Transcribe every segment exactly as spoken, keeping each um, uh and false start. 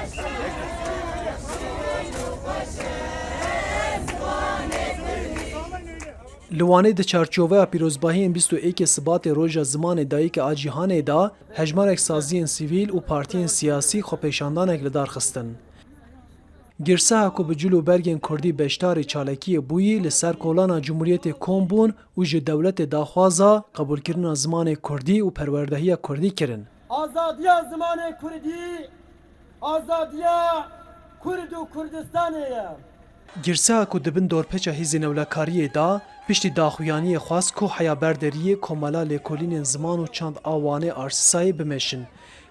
Li Wanê di çarçoveya pîrozbahiyên bîst û êkê Sibatê Roja Zimanê Dayika a Cîhanê de hejmarek saziyên sivîl û partiyên siyasî xwepêşandanek li dar xistin. Girseha ku bi cil û bergên kurdî beşdarî çalakiyê bûyî, li ser kolana Cumhuriyetê kom bûn û ji dewletê daxwaza qebûlkirina zimanê kurdî û perwerdehiya kurdî kirin. Azadiya zimanê kurdî, azadiya Kurd û Kurdistanê ye. Girseha ku di bin dorpêça Hêzên Ewlekariyê de piştî daxuyaniyê xwest ku heya berderiyê Komela Lêkolînên Ziman û Çand a Wanê Arsisayê bimeşin,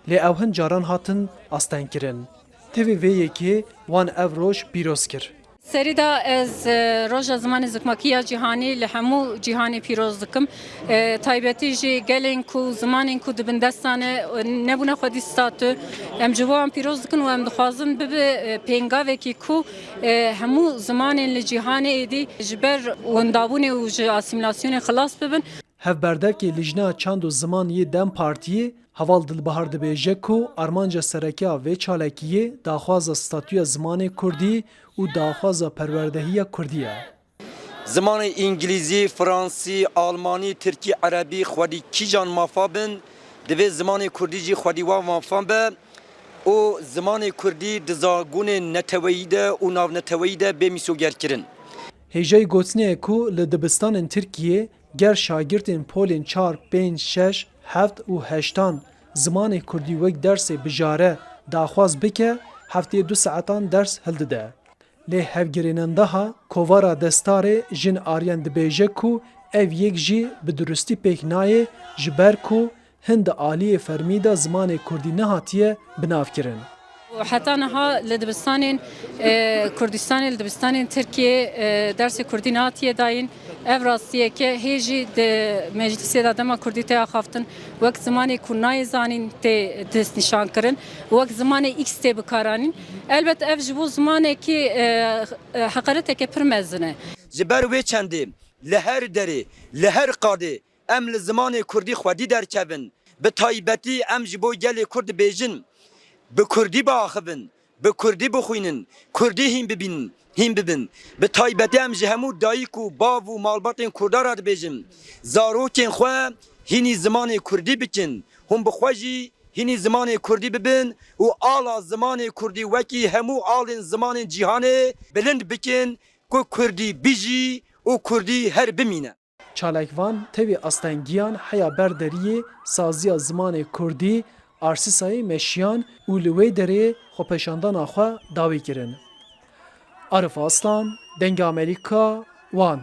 lê ew hin caran hatin astengkirin. Tevî vê yekê wan ev roj pîroz kir. Serî de ez, e, Roja Zimanê Zikmakî ya Cîhanî li hemû cîhanê pîroz dikim. E, taybetî jî gelên ku, zimanên ku di bin desta ne, e, nebûne xwedî statû. Em ji bo wan pîroz dikin û em dixwazin bibe, e, pêngavekî ku, e, hemû zimanên li cîhanê êdî ji ber windabûnê û ji asîmîlasyonê xilas bibin. Hevberdevkê Lijneya Çand û Ziman yê dem Partiyê Heval Dilbahar dibêje ku armanca sereke ya vê çalakiyê daxwaza statûya zimanê kurdî û daxwaza perwerdehiya kurdî ye. Zimanê îngilîzî, fransî, almanî, tirkî, erebî xwedî kîjan mafa bin, divê zimanê kurdî jî xwedî wan mafan be û zimanê kurdî di zagonên neteweyî de û navneteweyî de bê mîsogerkirin. Hêjayî gotinê ye ku li dibistanên Tirkiyê ger şagirtên polên çar, pênc, şeş, heft û heştan zimanê kurdî wek dersê bijare daxwaz bike, hefteyê du saetan ders hildide. Lê hevgirênendeha Kovara Destarê Jin Aryan dibêje ku ev yek jî bi durustî pêk nayê, ji ber ku hin di aliyê fermî de zimanê kurdî nehatiye binavkirin. Heta niha li dibistanên, e, Kurdistanê, li dibistanên Tirkiyê, e, dersê kurdî nehatiye dayîn. Ev rastiyeke hê jî di meclisê de dema kurdî tê axaftin, wek zimanê ku nayê zanîn tê destnîşankirin, wek zimanê X tê bikaranîn. Elbet ev ji bo zimanekî, e, e, heqareteke pir mezin e. Ji ber wê çendê li her derê, li her qadê em li zimanê kurdî xwedî derkevin. Bi taybetî em ji bo gelê kurd dibêjin, bi kurdî biaxivin, bi kurdî bixwînin, kurdî hîn bibînin, hîn bibin. Bi taybetî em ji hemû dayik û bav û malbatên kurda re dibêjin, zarokên xwe hînî zimanê kurdî bikin. Hûn bi xwe jî hînî zimanê kurdî bibin û ala zimanê kurdî wekî hemû alên zimanên cîhanê bilind bikin ku kurdî bijî û kurdî her bimîne. Çalakvan tevî astengiyan heya berderiyê saziya zimanê kurdî Arsîsayê meşiyan û li wê derê xwepêşandana xwe dawî kirin. Arif Aslan, Dengê Amerîka, Wan.